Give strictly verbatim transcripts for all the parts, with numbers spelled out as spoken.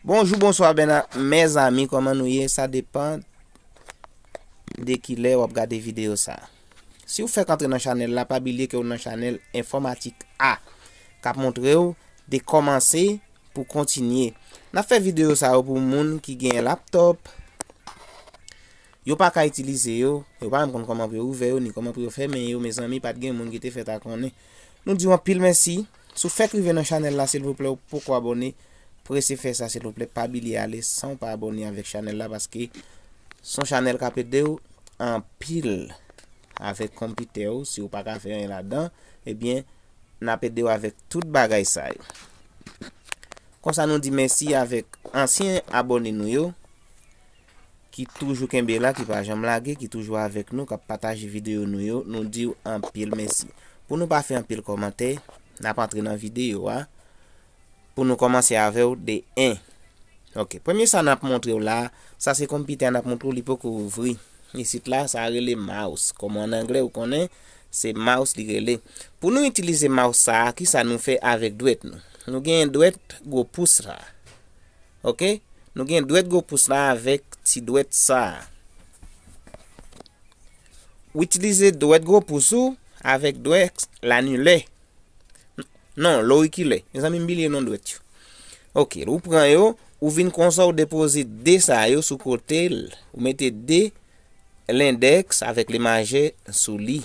Bonjou, bonswa, bèna, mezanmi, kòman nou ye? Sa depann de kilè w ap gade videyo sa. Si w fèk antre nan chanèl la, pa bliye ke w nan chanèl enfòmatik A, k ap montre w de kòmanse pou kontinye. N ap fè videyo sa yo pou moun ki gen laptòp, yo pa ka itilize yo, yo pa menm konn kòman pou yo ouvè yo, ni kòman pou yo fèmen yo, mezanmi, pa t gen moun ki te fè ta konnen. Nou di w anpil mèsi. Si w fèk rive nan chanèl la, silvouplè, ou poko abòne, prese fè sa, silvouplè, pa bliye ale san w pa abòne avèk chanèl la, paske se yon chanèl k ap ede w anpil avèk konpitè w, si w pa ka fè anyen ladan, ebyen, n ap ede w avèk tout bagay sa yo. Konsa nou di mèsi avèk ansyen abòne nou yo, ki toujou kenbe la, ki pa janm lage, ki toujou avèk nou, k ap pataje videyo nou yo, nou di w anpil mèsi. Pou nou pa fè anpil kòmantè, n ap antre nan videyo a. Pou nou kòmanse avè w de en. Ok, premye sa n ap montre w la, sa se konpitè a n ap montre w, li poko ouvri. Isit la, sa rele mouse. Kòm an anglè, ou konnen, se mouse li rele. Pou nou itilize mouse sa a, kisa nou fè avèk dwèt nou? Nou gen dwèt gwo pous la. Ok? Nou gen dwèt gwo pous la avèk ti dwèt sa a. Ou itilize dwèt gwo pous ou avèk dwèt lanilè. Non, lorikilè. Mezanmi, m bliye non dwèt yo. Ok, ou pran yo, ou vin konsa, ou depoze de sa yo sou kote l. Ou mete de lendèks avèk lemajè sou li.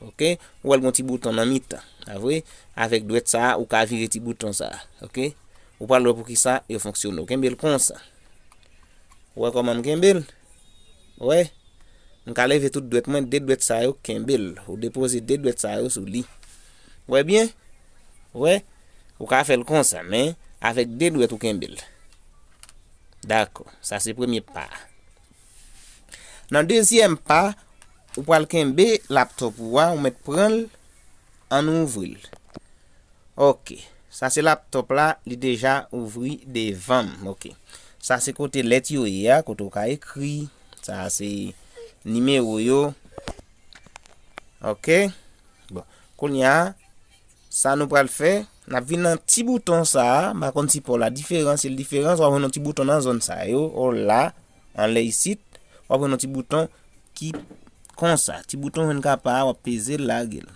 Ok? Ou wè l gon ti bouton nan mitan. A vre? Avèk dwèt sa a, ou ka vire ti bouton sa a. Ok? Ou pral wè poukisa yo fonksyone. Ou kenbe l konsa. Ou wè kòman m kenbe l? Ou wè? M ka leve tout dwèt mwen, de dwèt sa yo kenbe l. Ou depoze de dwèt sa yo sou li. Ou wè byen? Ou wè? Ou ka fè l konsa, men avèk de dwèt ou kenbe l. Dakò, sa se premye pa a. Nan dezyèm pa, ou pral kenbe laptòp ou a, ou mèt pran l, ann ouvri l. Ok, sa se laptòp la, li deja ouvri devan m. Ok, sa se kote lèt yo ye a, kote ou ka ekri. Sa se nimewo yo. Ok, bon, kounye a, sa nou pral fè, n ap vin nan ti bouton sa a, m pa konn si pa w la diferan, si l diferan, w ap wè yon ti bouton nan zòn sa yo, o la, anlè isit, w ap wè yon ti bouton ki konsa. Ti bouton jwenn kapa a, w ap peze l, lage l.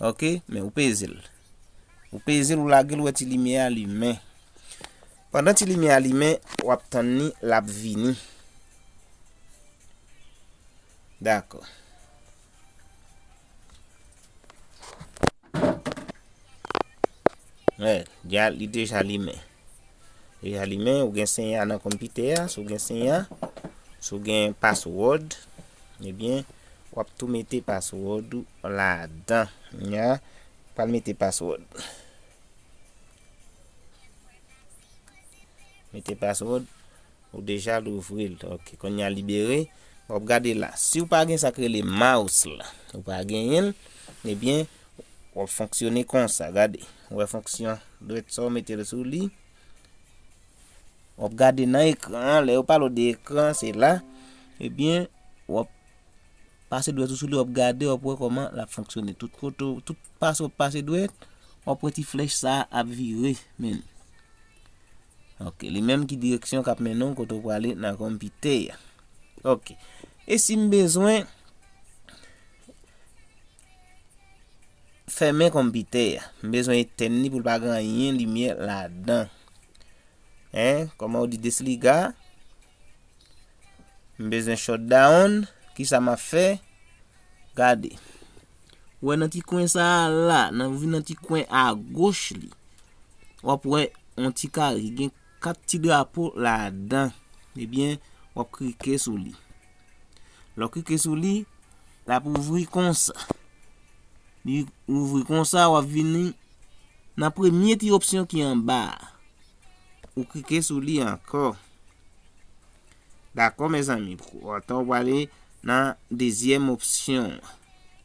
Ok, men ou peze l. Ou peze l, ou lage l, ou wè ti limyè a limen. Pandan ti limyè a limen, w ap tann li, l ap vini. Dakò. Wè, deja, li deja limen. Deja limen, ou gen senya nan konpitè a, si w gen senya, si w gen password, ebyen, w ap tou mete password ou ladan. Nya, pral mete password. Mete password. Ou deja louvri l. Ok, kounye a libere. W ap gade la. Si w pa gen sa k rele mouse la, ou pa genyen l, ebyen, w ap fonksyone konsa. Gade. Ou wè fonksyon dwèt sa, w mete l sou li. W ap gade nan ekran an. Lè yo pale w de ekran, se la. Ebyen, w ap pase dwèt ou sou li, w ap gade, w ap wè kòman l ap fonksyone. Tout kote, tout pase w ap pase dwèt, w ap wè ti flèch sa a ap vire, men. Ok, li menm ki direksyon k ap mennen w kote w prale nan konpitè a. Ok. E si m bezwen fèmen konpitè a, m bezwen etèn li pou l pa gen anyen limyè ladan. Hein? Kòman w di desliga? M bezwen shutdown. Kisa m ap fè? Gade. Ou wè nan ti kwen sa a la, nan, vin nan ti kwen agoch li, w ap wè yon ti kare ki gen kat ti drapo ladan. Ebyen, w ap klike sou li. Lè w klike sou li, l ap ouvri konsa. Li ouvri konsa, w ap vini nan premye ti opsyon ki anba a. Ou klike sou li ankò. Dakò, mezanmi. Atò, w prale nan dezyèm opsyon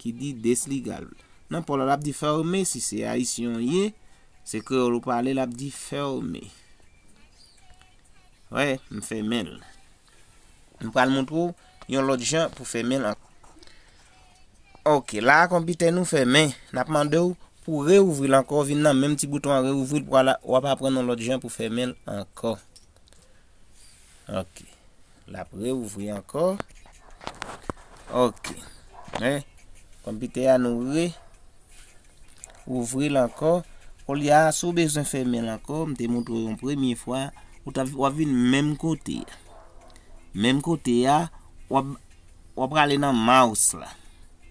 ki di desliga l. Nan pa w la, l ap di fèmen, si se ayisyen w ye, se kreyòl ou pale, l ap di fèmen. Wè, m fèmen l. M pral montre w yon lòt jan pou fèmen l ankò. Ok, la a konpitè nou fèmen. N ap mande w pou reouvri l ankò, vin nan menm ti bouton an, reouvri l, pou w al, w ap aprann yon lòt jan pou fèmen l ankò. Ok. L ap reouvri ankò. Ok. Men, konpitè a nou re ouvri l ankò. Koulye a, si w bezwen fèmen l ankò, m te montre w yon premye fwa, ou t ap, w ap vin menm kote a. Menm kote a, w ap, w ap prale nan mouse la.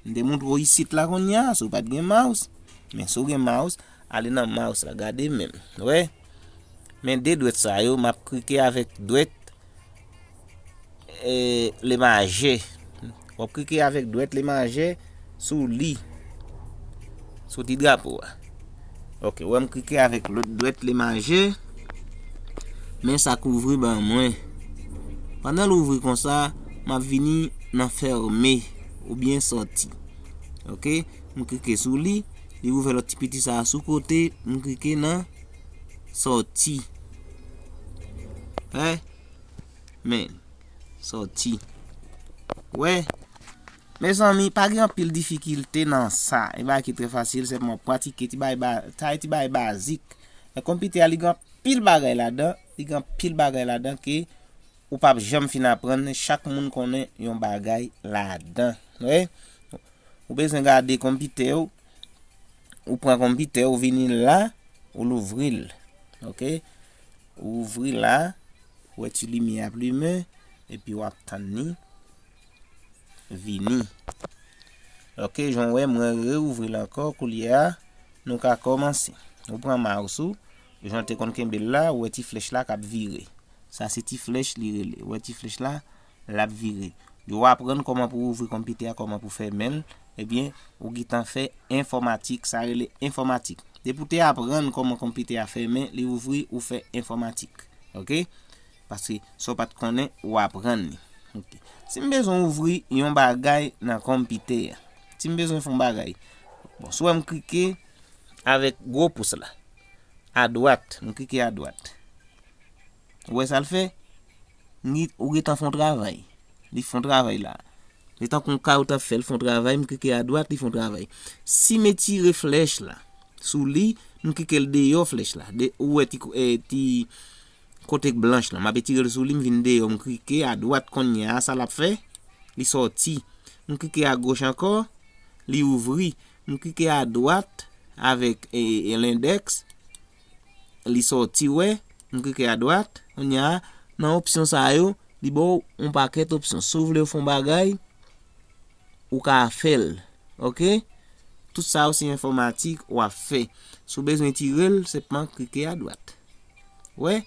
M te montre w isit la kounye a, si w pa t gen mouse. Men si w gen mouse, ale nan mouse la, gade menm. Wè? Men de dwèt sa yo, m ap klike avèk dwèt, e, le majè. W ap klike avèk dwèt le majè sou li. Sou ti drapo a. Ok, wè m klike avèk lòt dwèt le majè. Men sa k ouvri ban mwen. Pandan l ouvri konsa, m ap vini nan fèmen oubyen sòti. Ok, m klike sou li, li ouvè lòt ti piti sa a sou kote, m klike nan sòti. Wè? Men, sòti. Wè? Mezanmi, pa gen anpil difikilte nan sa. E bagay ki trè fasil, sèlman pratike ti bagay ba-, sa e ti bagay bazik. Men konpitè a, li gen anpil bagay ladan, li gen anpil bagay ladan ke ou p ap janm fin aprann, chak moun konnen yon bagay ladan. Wè? Ou bezwen gade konpitè w, ou pran konpitè w, ou vini la, ou louvri l. Ok? Ou ouvri la, ou wè ti limyè ap limen, epi w ap tann li vini. Ok, jan w wè, mwen reouvri l ankò, koulye a, nou ka kòmanse. Ou pran mouse ou, jan w te konn kenbe l la, ou wè ti flèch la k ap vire. Sa se ti flèch li rele. Ou wè ti flèch la, l ap vire. Yo aprann kòman pou ouvri konpitè a, kòman pou fèmen l. Ebyen, ou gentan fè enfòmatik, sa rele enfòmatik. Depi w te aprann kòman konpitè a fèmen, li ouvri, ou fè enfòmatik. Ok? Paske sa w pa t konnen, ou aprann li. Ok. Si m bezwen ouvri yon bagay nan konpitè a, si m bezwen fè yon bagay, bon, si w wè m klike avèk gwo pous la, adwat, m klike adwat. Ou wè sa l fè? Li, ou gentan fè yon travay. Li fè yon travay la. Li tankou yon kay ou t ap fè, l fè yon travay, m klike adwat, li fè yon travay. Si m etire flèch la sou li, m klike l deyò flèch la. De, ou wè ti, eh, ti kote k blanch la. M ap etire l sou li, m vin deyò, m klike adwat kounye a, sa l ap fè? Li sòti. M klike agoch ankò, li ouvri. M klike adwat avèk, eh, eh, lendèks, li sòti, wè, m klike adwat. Kounye a, nan opsyon sa yo, li ba w yon pakèt opsyon. Si w vle w fè yon bagay, ou ka fè l. Ok? Tout sa yo se enfòmatik w ap fè. Si w bezwen tire l, senpman klike adwat. Wè?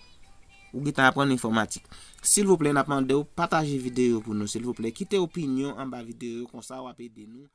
Ou gentan aprann enfòmatik. Silvouplè, n ap mande w pataje videyo pou nou, silvouplè. Kite opinyon anba videyo yo, konsa w ap ede nou.